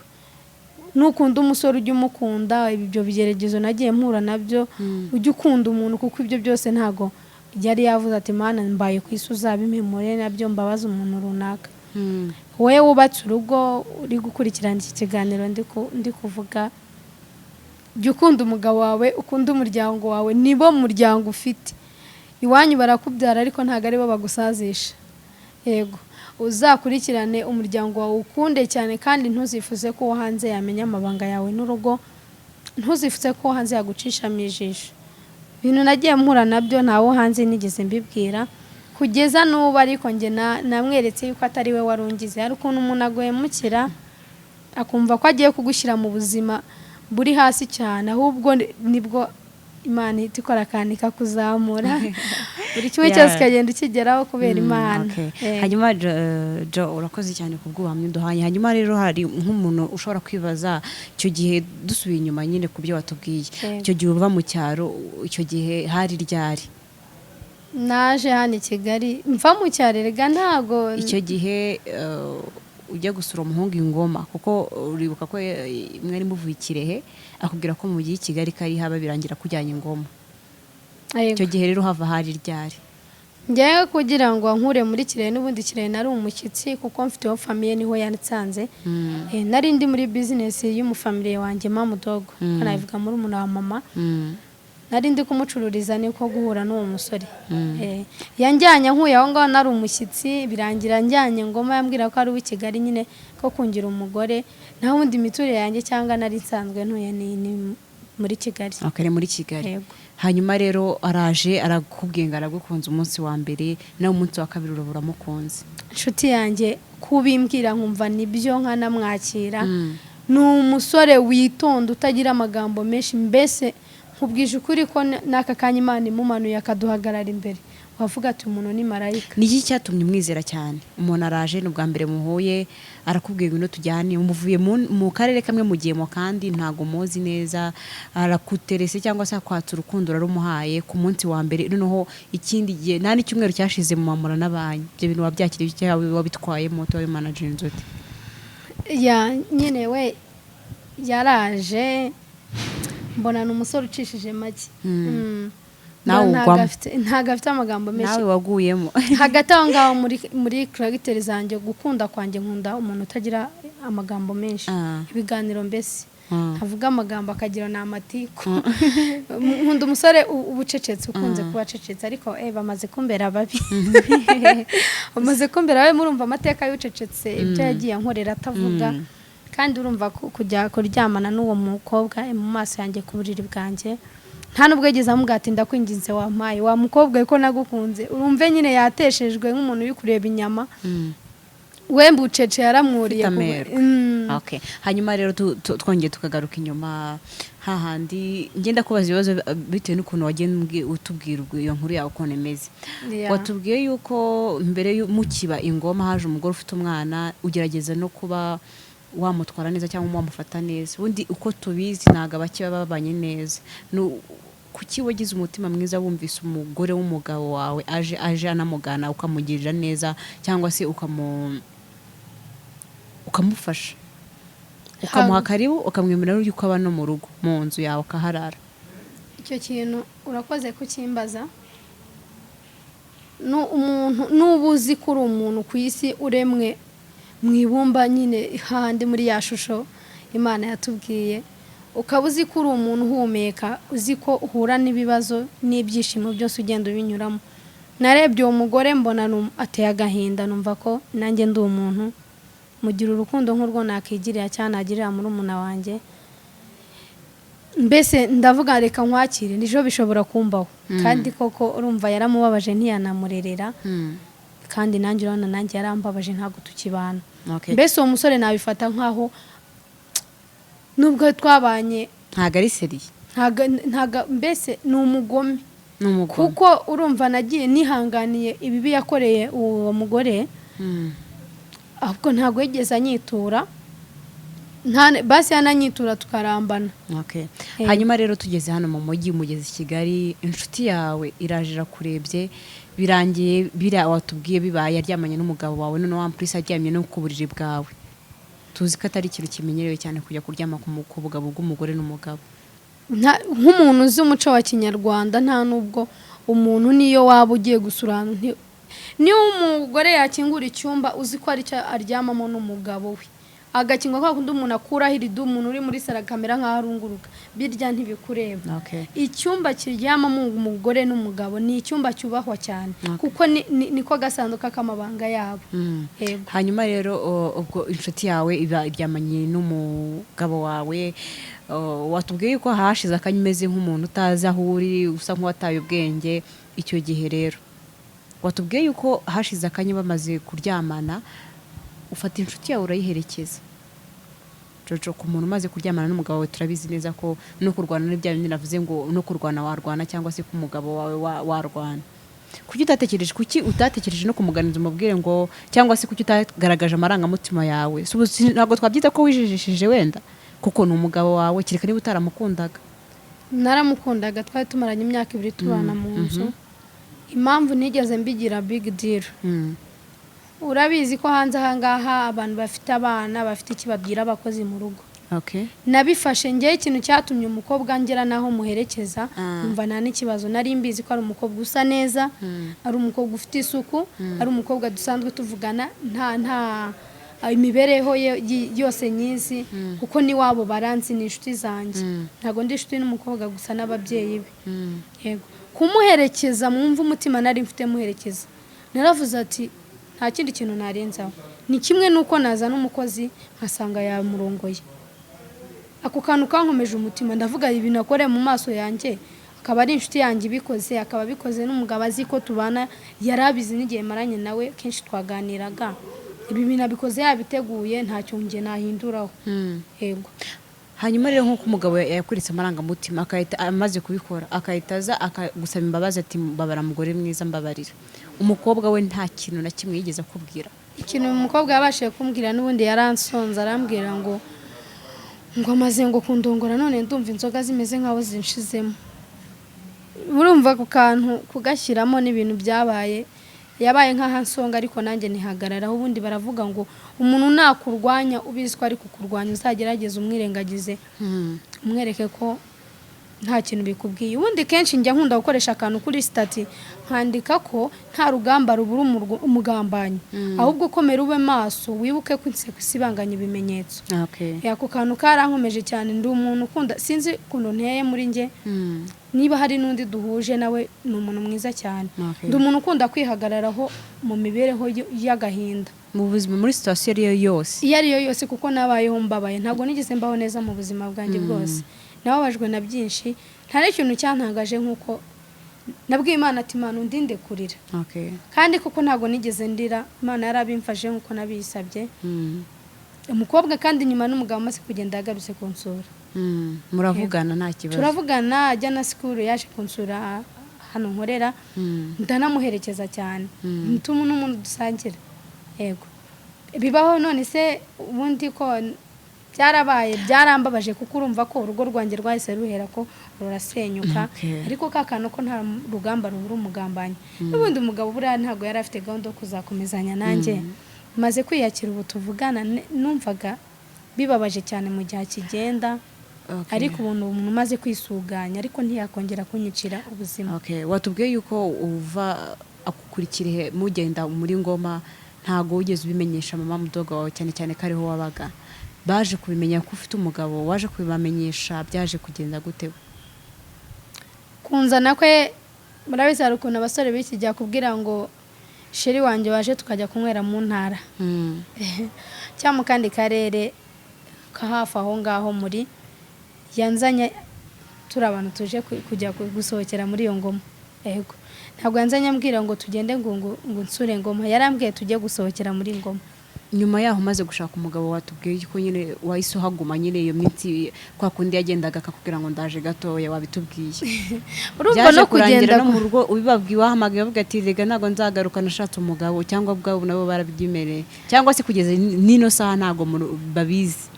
nukunda umusore ujye umukunda. Ibyo bigeragezo nagiye mpura nabyo, ujye ukunda umuntu, kuko ibyo byose ntabwo yari yavuze ati: "Mana, mbaye ku isi uzabimpemure nabyo mbabaza umuntu runaka." Wowe wubatse urugo, uri gukurikirana iki kiganiro ndi kuvuga, jya ukunda umugabo wawe, ukunda umuryango wawe, nibo muryango ufite. Iwanyu barakubyara, ariko ntabwo aribo bagusazisha. Yego, uzakurikirane umuryango wawe, ukunde cyane, kandi ntuzifuze ko uwo hanze yamenya amabanga yawe n'urugo, ntuzifuze ko uwo hanze yagucishamo ijisho. Ibintu nagiye mpura nabyo, ntawo hanze nigeze mbibwira kugeza n'ubu, ariko njye namweretse yuko atari we wari ungize. Hari ukuntu umuntu aguhemukira akumva ko agiye kugushyira mu buzima buri hasi cyane, ahubwo nibwo Imana ihita ikora akantu ikakuzamura, buri kimwe cyose ukagenda ukigeraho kubera Imana. Hanyuma Jo, urakoze cyane ku bw'ubuhamya uduhaye. Hanyuma rero hari nk'umuntu ushobora kwibaza, icyo gihe dusubiye inyuma nyine ku byo watubwiye, icyo gihe uva mu cyaro, icyo gihe hari ryari? Naje hano i Kigali mva mu cyaro, erega ntago Icyo gihe ujya gusura umuhungu i Ngoma, kuko uribuka ko mwari muvuye i Kirehe, akubwira ko mu gihe i Kigali kari haba, birangira kujyanye i Ngoma. Yego. Icyo gihe rero hava hari ryari? Njyewe kugira ngo nkure muri Kirehe, n'ubundi Kirehe nari umushyitsi kuko mfiteho famille, niho yansanze. Nari ndi muri bizinesi y'umufamiliye wanjye, mamudogo nabivuga, muri umuntu wa mama. Nari ndi kumucururiza, niko guhura n'uwo musore. Yanjyanye, nkuye aho ngaho nari umushyitsi, birangira njyanye Ngoma. Yambwira ko ari uw'i Kigali nyine, ko kungira umugore. Naho ubundi imiturire yanjye cyangwa nari nsanzwe ntuye ni muri Kigali. Okay, ni muri Kigali. Yego. Hanyuma rero araje arakubwiye ngo aragukunze umunsi wa mbere, nawe umunsi wa kabiri uraba uramukunze. Inshuti yanjye, kubimbwira nkumva nibyo, nkanamwakira. Ni umusore witonda, utagira amagambo menshi. Mbese nkubwije ukuri ko n'aka kanya Imana imumanuye akaduhagarara imbere, wavuga ati: "Umuntu ni marayika." Ni iki cyatumye umwizera cyane? Umuntu araje, ni ubwa mbere muhuye, arakubwiye ngo tujyane, muvuye mu karere kamwe mugiye mu kandi, ntago muzi neza, arakuterese cyangwa se akwatsa urukundo, urarumuhaye ku munsi wa mbere. Noneho ikindi gihe nta n'icyumweru cyashize mumamura n'abanyu. Ibyo bintu wabyakiriye cyangwa wabitwayemo, wabimanaginze ute? Ya, nyine we yaraje, mbona ni umusore ucishije make. Nawe Mbona ugwamo. Ntago afite amagambo menshi. Nawe waguyemo. Hagati aho ngaho muri caractère zanjye, gukunda kwanjye, nkunda umuntu utagira amagambo menshi, ibiganiro mbese, avuga amagambo akagira ni amatiku. Nkunda umusore uba ucecetse, ukunze kuba acecetse, ariko bamaze kumbera babi, bamaze kumbera babi. Murumva amateka y'ucecetse, ibyo yagiye ankorera atavuga. Kandi urumva kujya kuryamana n'uwo mukobwa mu maso yanjye, ku buriri bwanjye, nta nubwo yigeze amubwira ati: "Ndakwinginze, wampaye wa mukobwa we, ko nagukunze." Urumve nyine yateshejwe nk'umuntu uri kureba inyama. We mbucece yaramwuriye. Ufite amerwe. Okay. Hanyuma rero twongeye tukagaruka inyuma hahandi, ngenda kubaza ibibazo bitewe n'ukuntu wagenda utubwira iyo nkuru yawe ukuntu imeze. Watubwiye yuko mbere mukiba ingoma haje umugore ufite umwana, ugerageza no kuba wamutwara neza cyangwa wamufata neza. Ubundi uko tubizi ntabwo abake baba babanye neza. Kuki wagize umutima mwiza, wumvise umugore w'umugabo wawe aje anamugana, ukamugirira neza cyangwa se ukamufasha, ukamuha karibu, ukamwemerera yuko aba no mu rugo, mu nzu yawe akaharara? Icyo kintu urakoze kukimbaza. Ni umuntu nuba uzi ko uri umuntu ku isi, uremwe mu ibumba nyine, hahandi muri ya shusho Imana yatubwiye, ukaba uzi ko uri umuntu uhumeka, uzi ko uhura n'ibibazo n'ibyishimo byose ugenda ubinyuramo. Narebye uwo mugore mbona ateye agahinda, numva ko nanjye ndi umuntu, mugira urukundo nk'urwo nakigirira cyangwa nagirira murumuna wanjye. Mbese ndavuga: "Reka nkwakire, nijoro bishobora kumbaho." Kandi koko urumva yaramubabaje, ntiyanamurerera. Kandi nanjye urabona nanjye yarambabaje, ntabwo tukibana. Mbese uwo musore nabifata nkaho nubwo twabanye Ntabwo ari sérieux. Ntago mbese ni umugome. N'umugome. Kuko urumva nagiye nihanganiye ibibi yakoreye uwo mugore, ahubwo ntabwo yigeze anyitura. Basi yananyitura tukarambana. Okay. Hanyuma rero tugeze hano mu mujyi, umugezi i Kigali, inshuti yawe iraje irakurebye, birangiye biriya watubwiye bibaye, aryamanye n'umugabo wawe, noneho wa mpurisi aryamye no ku buriri bwawe. Tuzi ko atari ikintu kimenyerewe cyane kujya kuryama ku bugabo bw'umugore n'umugabo. Nk'umuntu uzi umuco wa kinyarwanda, nta nubwo umuntu niyo waba ugiye gusura ahantu, niyo umugore yakingura icyumba uzi ko aricyo aryamamo n'umugabo we, agakinga kwa kundi umuntu akuraho irido, umuntu uri muri sara akamera nk'aho arunguruka, birya ntibikureba. Icyumba kiryamamo umugore n'umugabo ni icyumba cyubahwa cyane, kuko niko gasanduka k'amabanga yabo. Yego. Hanyuma rero ubwo inshuti yawe iba iryamanye n'umugabo wawe, watubwiye yuko hashize akanya umeze nk'umuntu utazi aho uri, usa nk'uwataye ubwenge. Icyo gihe rero watubwiye yuko hashize akanya bamaze kuryamana, ufata inshuti yawe urayiherekeza. Jojo, ku muntu umaze kuryamana n'umugabo wawe, turabizi neza ko no kurwana, n'ibya bindi navuze ngo no kurwana warwana, cyangwa se ku mugabo wawe warwana, kuki utatekereje no kumuganiriza umubwire ngo, cyangwa se kuki utagaragaje amarangamutima yawe? Si ntabwo twabyita ko wijijishije wenda, kuko ni umugabo wawe, kereka niba utaramukundaga. Naramukundaga, twari tumaranye imyaka 2 tubana mu nzu. Impamvu nigeze mbigira big deal, urabizi ko hanze ahangaha abantu bafite abana bafite iki babwira abakozi mu rugo. Nabifashe ngewe ikintu cyatumye umukobwa ngera naho muherekeza, numva nta n'ikibazo. Nari mbizi ko ari umukobwa usa neza, ari umukobwa ufite isuku, ari umukobwa dusanzwe tuvugana, nta imibereho ye yose nyizi, kuko n'iwabo baranzi, ni inshuti zanjye. Ntabwo ndi inshuti n'umukobwa gusa, n'ababyeyi be. Yego, kumuherekeza, mwumva umutima nari mfite muherekeza, naravuze ati nta kindi kintu narenzaho, ni kimwe n'uko nazana umukozi nkasanga yamurongoye. Ako kantu kankomeje umutima, ndavuga ibintu akoreye mu maso yanjye, akaba ari inshuti yanjye ibikoze, akaba abikoze n'umugabo azi ko tubana, yari abizi n'igihe maranye nawe kenshi twaganiraga, ibi bintu abikoze yabiteguye, ntacyo njye nahinduraho. Yego. Hanyuma rero nk'uko umugabo yakuritse amarangamutima, akahita amaze kubikora akahita aza akagusaba imbabazi ati mbabara mugore mwiza, mbabarira, umukobwa we nta kintu na kimwe yigeze akubwira? Ikintu uyu mukobwa yabashije kumbwira, n'ubundi yaransonze, arambwira ngo amaze ngo kundongora, none ndumva inzoga zimeze nk'aho zinshizemo. Urumva ku kantu kugashyiramo n'ibintu byabaye, yabaye nk'aho ansonga, ariko nanjye ntihagararaho. Ubundi baravuga ngo umuntu nakurwanya ubizi ko ari kukurwanya, uzagerageze umwirengagize, umwereke ko nta kintu bikubwiye. Ubundi kenshi njya nkunda gukoresha akantu kuri status, nkandika ko nta rugamba rubura umugambanyi, ahubwo komera ube maso, wibuke ko inseko isibanganya ibimenyetso. Ako kantu karankomeje cyane. Ndi umuntu ukunda, sinzi ukuntu nteye muri njye, niba hari n'undi duhuje nawe ni umuntu mwiza cyane. Ndi umuntu ukunda kwihagararaho mu mibereho y'agahinda. Mu buzima, muri situation iyo ari yo yose. Iyo ari yo yose, kuko nabayeho mbabaye, ntabwo nigeze mbaho neza mu buzima bwanjye bwose, nababajwe na byinshi. Nta n'ikintu cyantangaje nk'uko nabwiye Imana ati Imana undinde kurira. Kandi koko ntabwo nigeze ndira, Imana yarabimfashe nk'uko nabiyisabye. Umukobwa kandi nyuma n'umugabo amaze kugenda yagarutse kunsura. Muravugana nta kibazo? Turavugana, ajya na sikuru, yaje kunsura hano nkorera, ndanamuherekeza cyane. Ntuma n'umuntu dusangira. Yego, bibaho. None se ubundi ko byarabaye, byarambabaje, kuko urumva ko urugo rwanjye rwahise ruhera ko rurasenyuka. Ariko ka kantu ko nta rugamba rubura umugambanyi, n'ubundi umugabo buriya ntabwo yari afite gahunda yo kuzakomezanya nanjye. Maze kwiyakira ubu tuvugana, numvaga bibabaje cyane mu gihe akigenda, ariko ubu ni umuntu umaze kwisuganya, ariko ntiyakongera kunyicira ubuzima. Okay. Watubwiye yuko uva akukurikira mugenda muri Ngoma, ntago wigeze ubimenyesha mama mudogo wawe, cyane cyane ko ariho wabaga. Baje kubimenya ko ufite umugabo, waje kubibamenyesha, byaje kugenda gute? Kunzana kwe, murabizi hari ukuntu abasore b'iki gihe akubwira ngo chéri wanjye waje tukajya kunywera mu ntara cyangwa mu kandi karere ka hafi aho ngaho. Muri yanzanye turi abantu tuje kujya gusohokera muri iyo Ngoma. Yego, ntabwo yanzanye ambwira ngo tugende ngo nsure Ngoma, yarambwiye tujye gusohokera muri Ngoma. Nyuma yaho umaze gushaka umugabo, watubwiye ko nyine wahise uhaguma nyine iyo minsi, kwa kundi yagendaga akakubwira ngo ndaje gatoya, wabitubwiye. Urumva Byaje no kurangira kugenda no mu rugo ubibabwiye, wahamagaye bavuga ati rega ntabwo nzagaruka, nashatse umugabo, cyangwa ubwabo nabo barabyemereye, cyangwa se kugeza n'ino saha ntabwo babizi?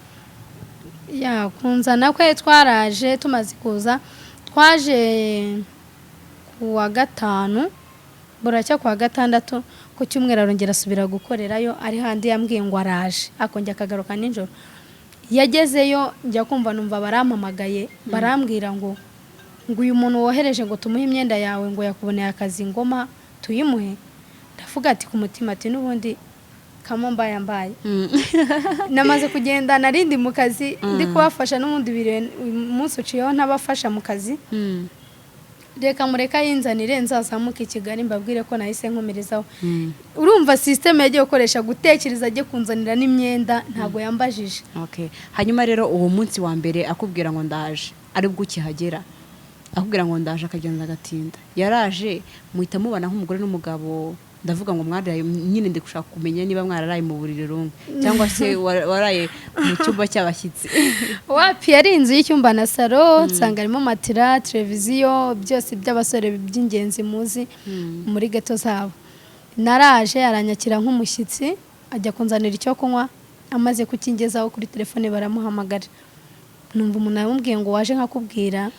Ya, kunzana kwe twaraje, tumaze kuza twaje ku wa gatanu, buracya ku wa gatandatu. Ku cyumweru arongera asubira gukorerayo, ari handi yambwiye ngo araje, akongera akagaruka nijoro. Yagezeyo, njya kumva numva barampamagaye, barambwira ngo uyu muntu wohereje ngo tumuhe imyenda yawe, ngo yakuboneye akazi ngoma tuyimuhe. Ndavuga ati ku mutima ati n'ubundi kamo mbaye mbaye namaze kugenda, narindi mu kazi ndi kubafasha n'ubundi biri umunsi uciyeho ntabafasha mu kazi. Reka mureka yinzanire, nzazamuke i Kigali mbabwire ko nahise nkomerezaho. Urumva système yagiye gukoresha gutekereza ajye kunzanira n'imyenda, ntabwo yambajije. Okay. Hanyuma rero uwo munsi wa mbere akubwira ngo ndaje, aribwo ukihagera akubwira ngo ndaje, akagenda agatinda, yaraje muhita mubana nk'umugore n'umugabo? Ndavuga ngo mwaraye nyine, ndi gushaka kumenya niba mwararaye mu buriri rumwe cyangwa se waraye mu cyumba cy'abashyitsi. Wapi, yari inzu y'icyumba na salo, nsanga harimo matira, televiziyo, byose by'abasore by'ingenzi muzi muri geto zabo. Naraje aranyakira nk'umushyitsi, ajya kunzanira icyo kunywa. Amaze kukingezaho, kuri telefone baramuhamagara, numva umuntu aramubwiye ngo waje nkakubwira.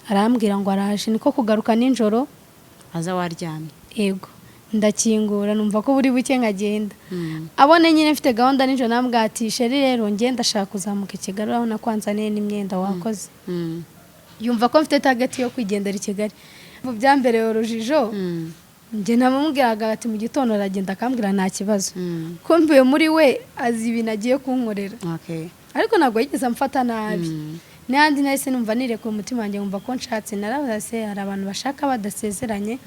Arambwira ngo araje, niko kugaruka nijoro. Aza waryamye? Yego, ndakingura, numva ko buri buke nkagenda, abone nyine mfite gahunda nijoro. Nambwira ati chéri, rero ngenda ndashaka kuzamuka i Kigali, urabona ko wanzaniye n'imyenda, wakoze. Yumva ko mfite target yo kwigendera i Kigali. Mu byambereye urujijo, njye namubwiraga ati mu gitondo aragenda, akambwira nta kibazo. Kumbuye muri we azi ibintu agiye kunkorera. Ariko ntabwo yigeze amfata nabi. N'ahandi nahise numva nirekuye umutima wanjye, nkumva ko nshatse. Naravuze se hari abantu bashaka badasezeranye,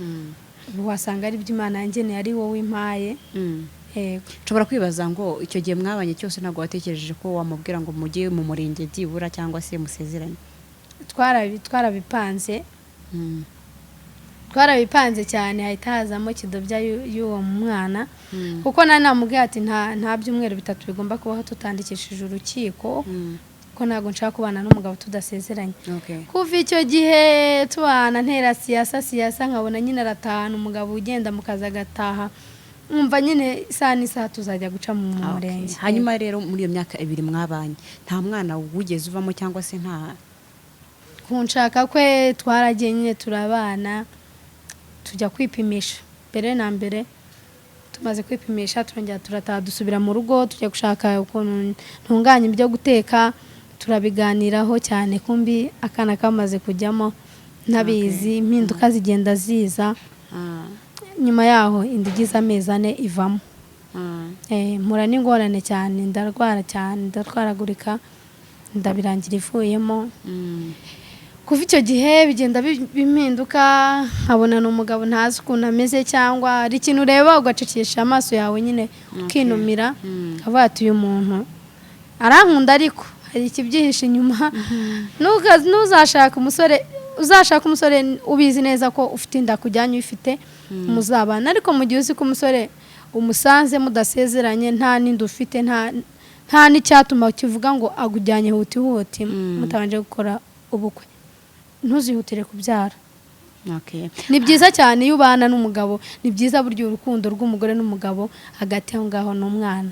ubu wasanga ari ibyo Imana yangeneye, ari wowe impaye. Yego. Nshobora kwibaza ngo icyo gihe mwabanye cyose ntabwo watekereje ko wamubwira ngo mujye mu murenge byibura, cyangwa se musezeranye? Twarabipanze, twarabipanze cyane, hahita hazamo kidobya y'uwo mwana, kuko nari namubwiye ati nta byumweru 3 bigomba kubaho tutandikishije urukiko, ko ntabwo nshaka kubana n'umugabo tudasezeranye. Kuva icyo gihe tubana, ntera siyasa siyasa, nkabona nyine aratahana umugabo ugenda mu kazi agataha, nkumva nyine isaha n'isaha tuzajya guca mu murenge. Hanyuma rero muri iyo myaka 2 mwabanye, nta mwana wigeze uvamo cyangwa se nta? Kunshaka kwe twaragiye nyine turabana, tujya kwipimisha mbere na mbere. Tumaze kwipimisha turongera turataha, dusubira mu rugo, tujya gushaka ukuntu ntunganya ibyo guteka, turabiganiraho cyane. Kumbi akana kamaze kujyamo ntabizi, impinduka zigenda ziza. Nyuma yaho inda igize amezi 4 ivamo. Mpura n'ingorane cyane, ndarwara cyane, ndarwaragurika, ndabirangira ivuyemo. Kuva icyo gihe bigenda bimpinduka, nkabona ni umugabo ntazi ukuntu ameze, cyangwa hari ikintu ureba ugacecekesha amaso yawe nyine ukinumira, ukavuga ati uyu muntu arankunda ariko hari ikibyihishe inyuma. Ntuzashaka umusore, uzashaka umusore ubizi neza ko ufite inda kujyanye uyifite muzabana. Ariko mu gihe uzi ko umusore umusanze mudasezeranye, nta n'inda ufite, nta n'icyatuma kivuga ngo agujyanye huti huti mutabanje gukora ubukwe, ntuzihutire kubyara. Ni byiza cyane iyo ubana n'umugabo, ni byiza burya urukundo rw'umugore n'umugabo hagati aho ngaho n'umwana,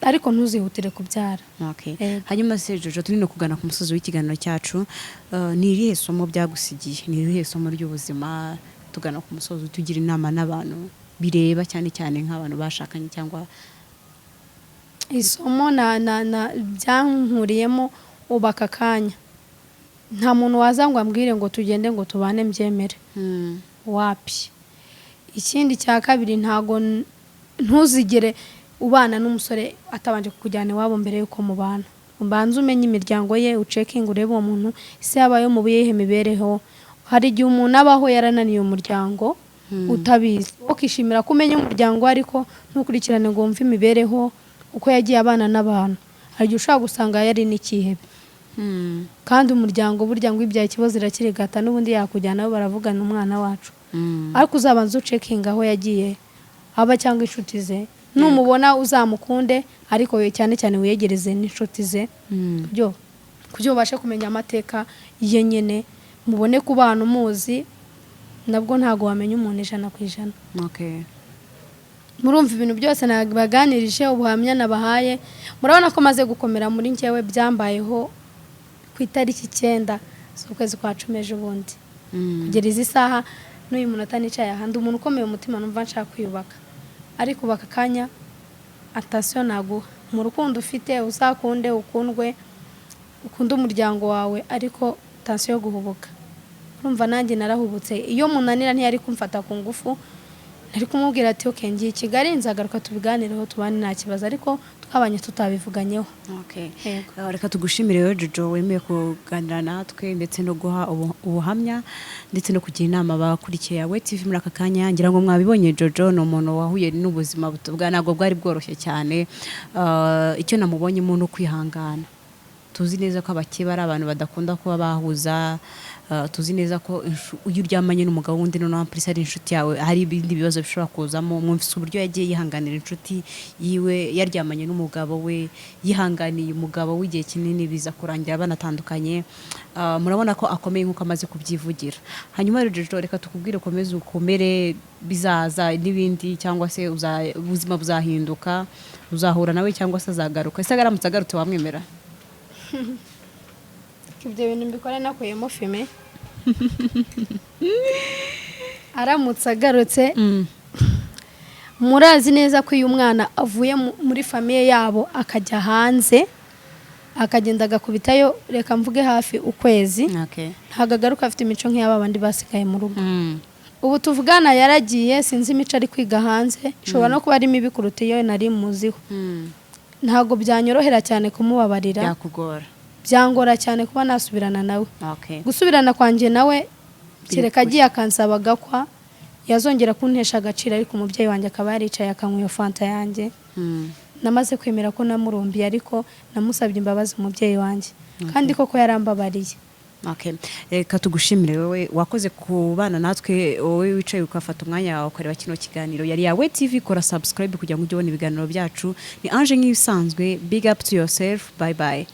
ariko ntuzihutire kubyara. Yego. Hanyuma se Jojo, turi no kugana ku musozi w'ikiganiro cyacu. Ni irihe somo byagusigiye, ni irihe somo ry'ubuzima? Tugana ku musozi, tugira inama n'abantu bireba, cyane cyane nk'abantu bashakanye cyangwa Isomo na byankuriyemo, ubaka akanya nta muntu waza ngo ambwire ngo tugende ngo tubane mbyemere, wapi. Ikindi cya kabiri, ntago ntuzigere ubana n'umusore atabanje kukujyana iwabo mbere y'uko mubana. Ubanze umenye imiryango ye, ucekinge, urebe uwo muntu ese yabayeho mu bihe mibereho. Hari igihe umuntu abaho yarananiye umuryango utabizi, ukishimira ko umenya umuryango we ariko ntukurikirane ngo wumve imibereho uko yagiye abana n'abantu. Hari igihe ushobora gusanga yari n'ikihebe, kandi umuryango burya ngo ibyaye ikibazo irakirigata, n'ubundi yakujyana baravugana umwana wacu. Ariko uzabanza ucekinga aho yagiye aba cyangwa inshuti ze. Numubona uzamukunde, ariko cyane cyane wiyegereze n'inshuti ze byo kugira ubashe kumenya amateka ye nyine, mubone kubana umuzi. Nabwo ntabwo wamenya umuntu 100%. Murumva ibintu byose nabaganirije, ubuhamya nabahaye, murabona ko maze gukomera muri njyewe. Byambayeho ku itariki 9 z'ukwezi kwa 10 ejo bundi. Kugera izi saha n'uyu munota nicaye aha, ndi umuntu ukomeye umutima, numva nshaka kwiyubaka. Ariko ubu aka kanya, attention naguha mu rukundo ufite, uzakunde, ukundwe, ukunde umuryango wawe, ariko attention yo guhubuka. Urumva nanjye narahubutse. Iyo munanira ntiyari kumfata ku ngufu, nari kumubwira ati: "Ok, ngiye i Kigali, nzagaruka tubiganireho, tubane nta kibazo." Ariko twabanye tutabivuganyeho. Yego. Reka tugushimire rero, Jojo, wemeye kuganira natwe ndetse no guha ubuhamya ndetse no kugira inama abakurikiye Yawe TV muri aka kanya. Ngira ngo mwabibonye, Jojo ni umuntu wahuye n'ubuzima ntabwo bwari bworoshye cyane. Icyo namubonyemo ni ukwihangana. Tuzi neza ko abakeba ari abantu badakunda kuba bahuza. Tuzi neza ko iyo uryamanye n'umugabo wundi, noneho plus ari inshuti yawe, hari ibindi bibazo bishobora kuzamo. Mwumvise uburyo yagiye yihanganira inshuti yiwe yaryamanye n'umugabo we, yihanganiye umugabo w'igihe kinini, biza kurangira banatandukanye. Murabona ko akomeye nk'uko amaze kubyivugira. Hanyuma rero Jojo, reka tukubwire: ukomeze ukomere, bizaza n'ibindi, cyangwa se ubuzima buzahinduka, uzahura nawe cyangwa se azagaruka. Ese aramutse agarutse wamwemera? Ibyo bintu mbikora nakuyemo fime. Aramutse agarutse, murazi neza ko iyo umwana avuye muri famille yabo akajya hanze, akagenda agakubitayo, reka mvuge hafi ukwezi, ntabwo agaruka afite imico nk'iy'aba bandi basigaye mu rugo. Ubu tuvugana yaragiye, sinzi imico ari kwiga hanze, ishobora no kuba ari mibi kuruta iyo nari muziho. Ntabwo byanyorohera cyane kumubabarira. Byakugora. Byangora cyane kuba nasubirana nawe. Gusubirana kwanjye nawe, kereka agiye akansaba agakwa, yazongera kuntesha agaciro, ariko umubyeyi wanjye akaba yaricaye akanywa iyo fanta yanjye. Namaze kwemera ko namurumbiye, ariko namusabye imbabazi umubyeyi wanjye, kandi koko yarambabariye. Okay. Reka tugushimire wowe wakoze kubana natwe, wowe wicaye ukafata umwanya wawe ukareba kino kiganiro. Yari Yawe TV. Kora subscribe kugira ngo ujye ubona ibiganiro byacu. Ni Ange nk'ibisanzwe. Big up to yourself. Bye bye.